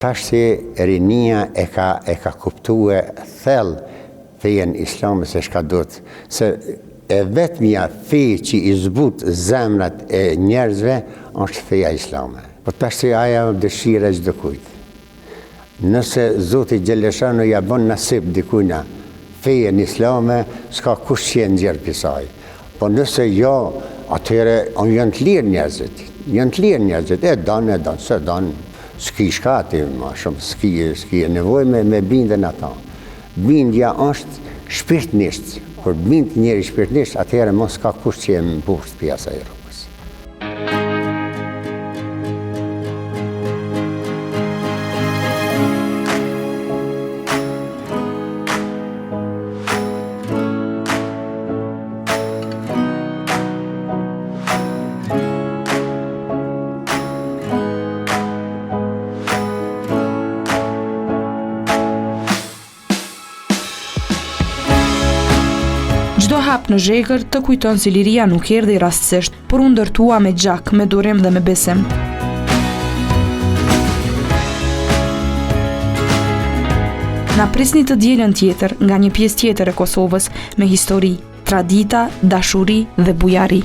Tashti rinia e ka e ka kuptue thellë fejen islame se çka duhet, se e vetmja fe që i zbut zemrat e njerëzve është feja islame. Po tashti ajo dëshira e çdokujt. Nëse Zoti xheleshanu ja bon nasip dikujna fejen islame, s'ka kush që e nxjerr pi saj. Po nëse jo, atëherë janë të lirë njerëzit. Janë të lirë njerëzit, e don, e don, s'e don, s'ki shka ti ma shumë, s'ki, s'ki nevojë me, me bindën ata. Bindja është shpirtnisht, kur bind njeri shpirtnisht, atëherë mo s'ka kush që e mposht pi asaj rrugës. Çdo hap në Zhegër të kujton se liria nuk erdhi rastësisht, por u ndërtua me gjak, me durim dhe me besim. Na prisni të dielën tjetër nga një pjesë tjetër e Kosovës me histori, tradita, dashuri dhe bujari.